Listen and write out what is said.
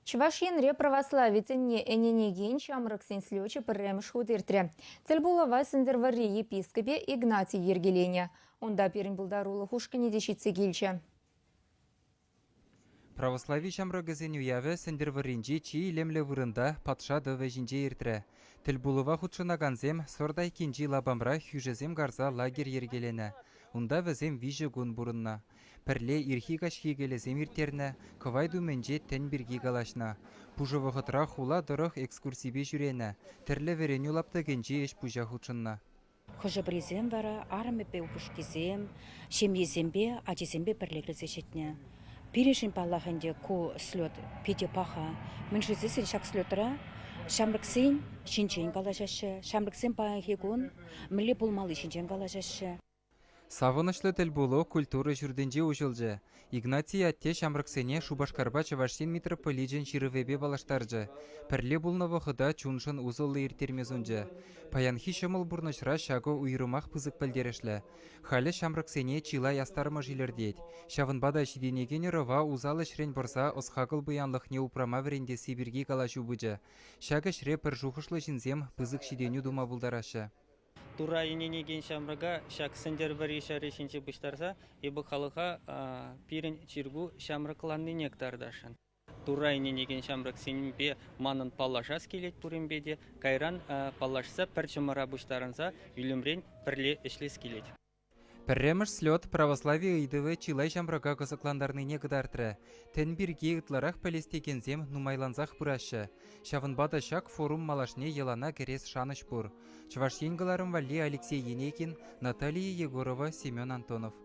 Чӑваш Енре православи тӗнне ӗненекен ҫамрӑксен слечӗ пӗрремӗш хут иртрӗ. Тӗлпулӑва Сӗнтӗрвӑрри епископӗ Игнатий йӗркеленӗ. Унта пирӗн пултарулӑх ушкӑнӗ те ҫитсе килчӗ. Православи ҫамрӑкӗсен уявӗ Сӗнтӗрвӑрринчи чи илемлӗ вырӑнта, Патша тӑвӗ ҫинче иртрӗ. Тӗлпулӑва хутшӑнакансем Сӑрт айккинчи лапамра хӳшӗсем карса лагерь йӗркеленӗ. Унта вӗсем виҫӗ кун пурӑннӑ. Пӗрле ирхи-каҫхи кӗлӗсем ирттернӗ, кӑвайт умӗнче тӗн пирки калаҫнӑ. Пушӑ вӑхӑтра хула тӑрӑх экскурсипе ҫӳренӗ, тӗрлӗ вӗренӳ лаптӑкӗнчи ӗҫ-пуҫа хутшӑннӑ. Хӑшӗ-пӗрисем вара арӑмӗпе упӑшкисем, ҫемйисемпе, ачисемпе пӗрле килсе ҫитнӗ. Пирӗншӗн, паллах ӗнтӗ, ку слет питӗ паха. Мӗншӗн тесен ҫак слетра ҫамрӑксен ҫинчен калаҫаҫҫӗ, ҫамрӑксем паянхи кун мӗнле пулмалли ҫинчен калаҫаҫҫӗ. Савӑнӑҫлӑ тӗлпулу культура ҫуртӗнче уҫӑлчӗ. Игнатий атте ҫамрӑксене Шупашкарпа Чӑваш Ен митрополичӗн ҫырӑвӗпе паллаштарчӗ, пӗрле пулнӑ вӑхӑта чуншӑн усӑллӑ ирттерме сунчӗ. Паянхи ҫӑмӑл пурнӑҫра ҫакӑ уйрӑмах пысӑк пӗлтерӗшлӗ. Халӗ ҫамрӑксене чылай астармӑш илӗртет. Ҫавӑнпа та ҫитӗнекен ӑрӑва усал ӗҫрен пӑрса ӑс-хакӑл пуянлӑхне упрама вӗрентесси пирки калаҫу пычӗ. Ҫак ӗҫре пӗр шухӑшлӑ ҫынсем пысӑк ҫитӗнӳ тума пултараҫҫӗ. Турра ӗненекен ҫамрӑка ҫак Сӗнтӗрвӑрри ҫӗрӗ ҫинче пуҫтарса эпӗ халӑха пирӗн чиркӳ ҫамрӑкланнине кӑтартасшӑн. Турра ӗненекен ҫамрӑксемпе манӑн паллашас килет пуринпе те, кайран паллашса пӗр чӑмӑра пуҫтарӑнса ӳлӗмрен пӗрле ӗҫлес килет. Пӗрремӗш слет православи ыйтӑвӗ чылай ҫамрӑка кӑсӑклантарнине кӑтартрӗ. Тӗн пирки ытларах пӗлес текенсем нумайлансах пыраҫҫӗ. Ҫавӑнпа та ҫак форум малашне йӑлана кӗрес шанӑҫ пур. Чӑваш Ен кӑларӑм валли Алексей Енейкин, Наталия Егорова, Семен Антонов.